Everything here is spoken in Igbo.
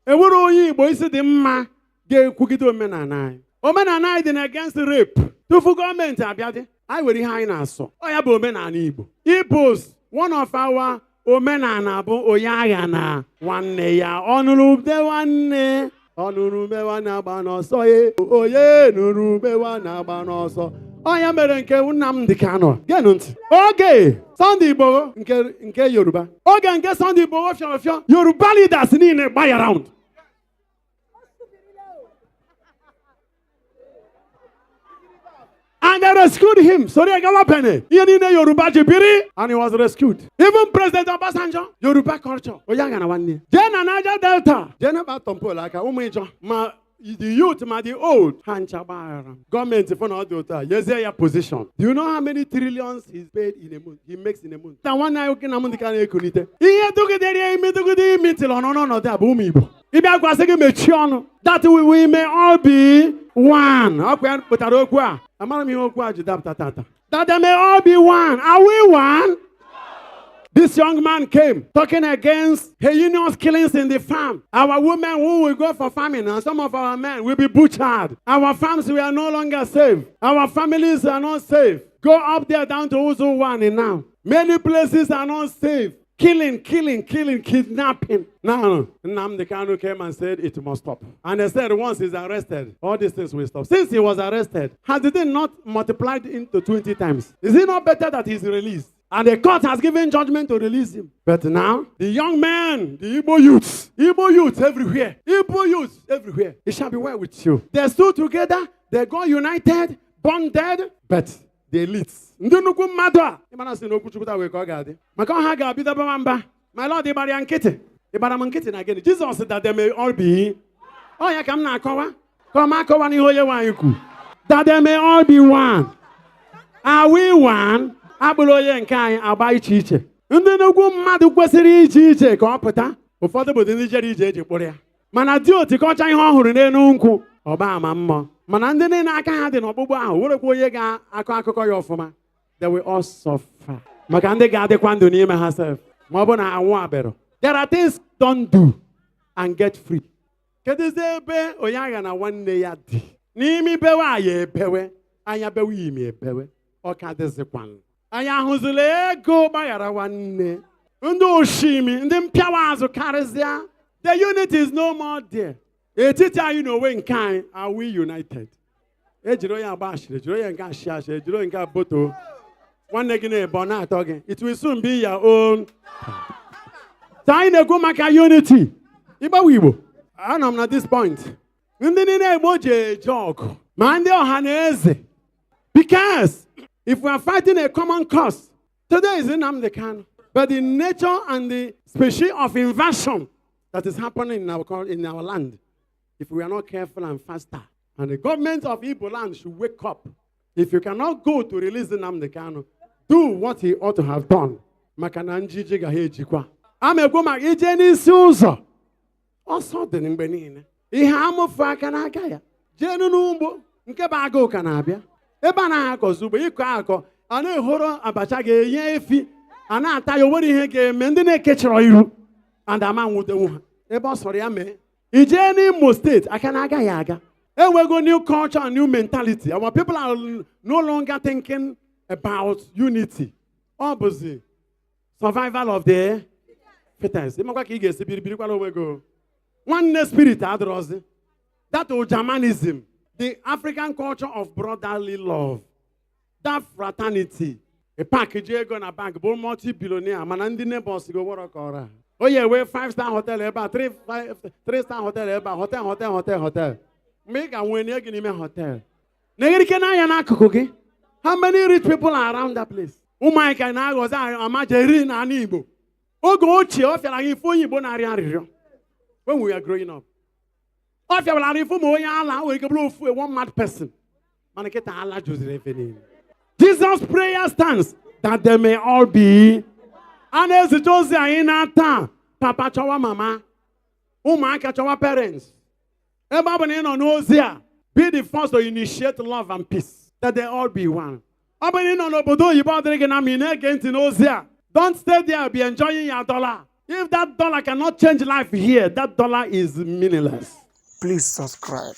Enwere onye Igbo isi dị mma ga-ekwugide omenala anyị. Omenala anyị dị na against rape. Tupu gọọmenti abịa dị, anyị nwere ihe anyị na-asọ. Ọ ya bụ omenala Igbo. Igbos, one of our omenala bụ onye agha na nwanne ya. Ọnụrụ ube nwanne, ọnụrụ ube nwanne agba n'ọsọ ye. Onye nụrụ ube nwanne agba n'ọsọ. Ọ ya mere nke Nnamdi Kanu. Geenụ ntị. Oge Sunday Igboho nke Yoruba. Oge nke Sunday Igboho fịọrọ fịọ, Yoruba leaders niile gba ya round. And they rescued him. Sorry, Agawa Bene. Ihe niile Yoruba ji biri. And he was rescued. Even President Obasanjo, Yoruba culture. Onye agha na nwanne. Jee na Niger Delta. Jee na Tompolo aka ụmụ Ịjọ. Ma the youth ma the old. Ha ncha gbaghara. Gọọmenti fụ na ọ dị otu a, yezie ya position. Do you know how many trillions he's paid in a month? He makes in a month. Na nwanne anyị nwoke Nnamdi Kanu ekulite. Ihe dugidere ya imi dugide imi till ọ nọ n'ọnọdụ a bụ ụmụ Igbo. Ịbịa gwasị gị mechie ọnụ. That we may all be one. Ọkwa ya pụtara okwu a. Amara m ihe okwu a ji dapụta tata. That they may all be one. Are we one? This young man came talking against heinous killings in the farm. Our women who will go for farming and some of our men will be butchered. Our farms, we are no longer safe. Our families are not safe. Go up there down to Uzo One now. Many places are not safe. Killing, killing, killing, kidnapping. Now, Nnamdi Kanu came and said it must stop. And they said once he's arrested, all these things will stop. Since he was arrested, has it not multiplied into 20 times? Is it not better that he's released? And the court has given judgment to release him. But now, the young man, the Igbo youths everywhere, Igbo youths everywhere, it shall be well with you. They stood together, they got united, bonded, but the elites. Ndị nnukwu mmadụ a, ịmara sị na okwu Chukwu taa wee ka ọ ga-adị. Maka ọha ga-abido bawa mba. My Lord, ịgbara ya nkịtị. Ịgbara m nkịtị na gịnị? Jizọs, that they may all be. Ọ ya ka m na-akọwa. Ka ọ ma akọwa n'ihe onye nwaanyị kwu. That they may all be one. Are we one? Abụrụ onye nke anyị agba iche iche. Ndị nnukwu mmadụ kwesịrị iche iche ka ọ pụta. Ụfọdụ bụ ndị jere ije eji kpụrụ ya. Mana dị otikọcha ihe ọ hụrụ n'elu nkwụ, ọba ama mmụọ. Mana ndị niile aka ha dị n'ọkpụkpụ ahụ, werekwa onye ga-akọ akụkọ ya ọfụma. They will all suffer. Maka ndị ga-adịkwa ndụ n'ime ha sef. Ma ọ bụ na anwụ abịara. There are things don't do and get free. Kedụzi ebe onye agha na nwanne ya dị? N'ime bewe anyị ebewe, anya bewe imi ebewe, ọ ka dịzikwanụ. Anyị ahụzila ego gbaghara nwanne. Ndị oshimi, ndị mpịawa azụ karịsịa. The unity is no more there. Etiti anyị na onwe nke anyị, are we united? Ejiri onye agba ashịrị, ejiri onye nke ashị ashị, ejiri onye nke boto. Nwanne gị na-ebe ọ na-atọ gị. It will soon be your own. So anyị na-ekwu maka unity. Ịgbanwe Igbo. Anọ m na this point. Ndị niile Igbo ji eje ọgụ, ma ndị ọha na eze. Because if we are fighting a common cause, today is Nnamdi Kanu. But the nature and the species of invasion that is happening in our land, if we are not careful and faster, and the government of Igbo land should wake up. If you cannot go to release Nnamdi Kanu, do what he ought to have done. Maka na njiji ga ha ejikwa. A ma ekwu maka ije n'isi ụzọ. Ọsọ dị mgbe niile. Ihe amụfu aka n'aka ya. Jeenu n'ugbo nke bụ agụụ ka na-abịa. Ebe a naghị akọzi ugbo, ịkọ akọ, a na-ehoro abacha ga-enye efi, a na-ata ya, o nwere ihe ga-eme ndị na-ekechọrọ iru and ama nwudenwu ha. Ebe ọ sọrọ ya mee. I jee n'Imo Steeti, aka na agaghị aga. Enwego new culture and new mentality. Our people are no longer thinking about unity. Ọ bụzi survival of the fittest. Ịmakwa ka ị ga-esi biri birikwala onwe gị o. Nwanne spirit adịrọzi. That Ujamanism, the African culture of brotherly love, that fraternity. A park ji ego na bank bụ multi-billionaire, mana ndị neighbors go wọrọ ka ọra. O yi ewe five star hotel ebe a, three, five, three star hotel ebe a, hotel, hotel, hotel, hotel. Mgbe ị ga-nwe nye gị n'ime hotel. Na-egherike n'anya n'akụkụ gị. How many rich people are around that place? Ụmụ anyị ka na-aghọzi amajeri n'ala Igbo. Oge ochie, ọ fịara anyị ife onye Igbo na-arịọ arịrịọ. When we were growing up. Ọ fịawara anyị ife ma onye ala nwere ike bụrụ ofu a one mad person. Mana kịta ala juziri efe niile. Jesus' prayer stands that they may all be. A na-ezite ozi anyị na taa. Papa chọwa mama. Ụmụaka chọwa parents. Ebe ọ bụ na ị nọ n'ozi a, be the first to initiate love and peace. That they all be one. Ọ bụrụ na ị nọ n'obodo oyibo, ọ dịrị gị na ma ị na-ege ntị n'ozi a. Don't stay there, be enjoying your dollar. If that dollar cannot change life here, that dollar is meaningless. Please subscribe.